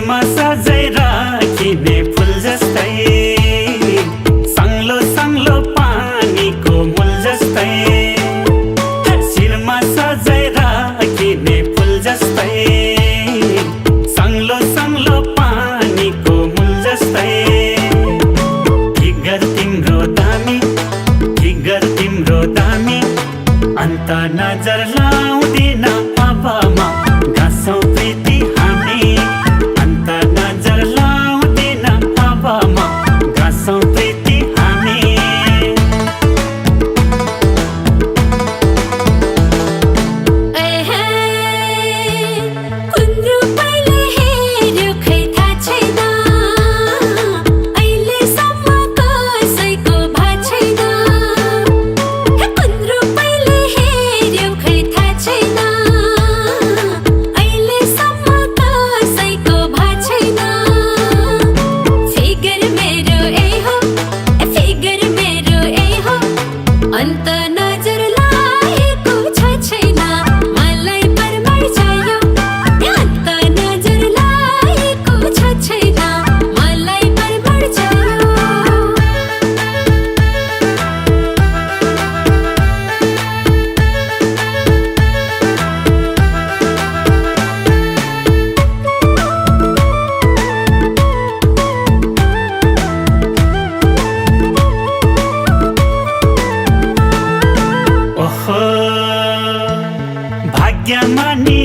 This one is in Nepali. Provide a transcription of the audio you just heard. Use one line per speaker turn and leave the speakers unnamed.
शिरमा सजाई राखिने फुल जस्तै, साङ्लो साङ्लो पानीको मूल जस्तै। शिरमा सजाई राखिने फुल जस्तै, साङ्लो साङ्लो पानीको मूल जस्तै। फिगर तिम्रो दामी, फिगर तिम्रो दामी, अन्त नजर लाउँदिन अबमा गाँसौँ प्रीति हामी। अन्त नजर लाउँदिन अबमा गाँसौँ प्रीति हामी।
अन्त नजर लागेको छ छैन मलाई परमार चाहियो। अन्त नजर लागेको छ छैन मलाई परमार चाहियो।
भाग्यमा नि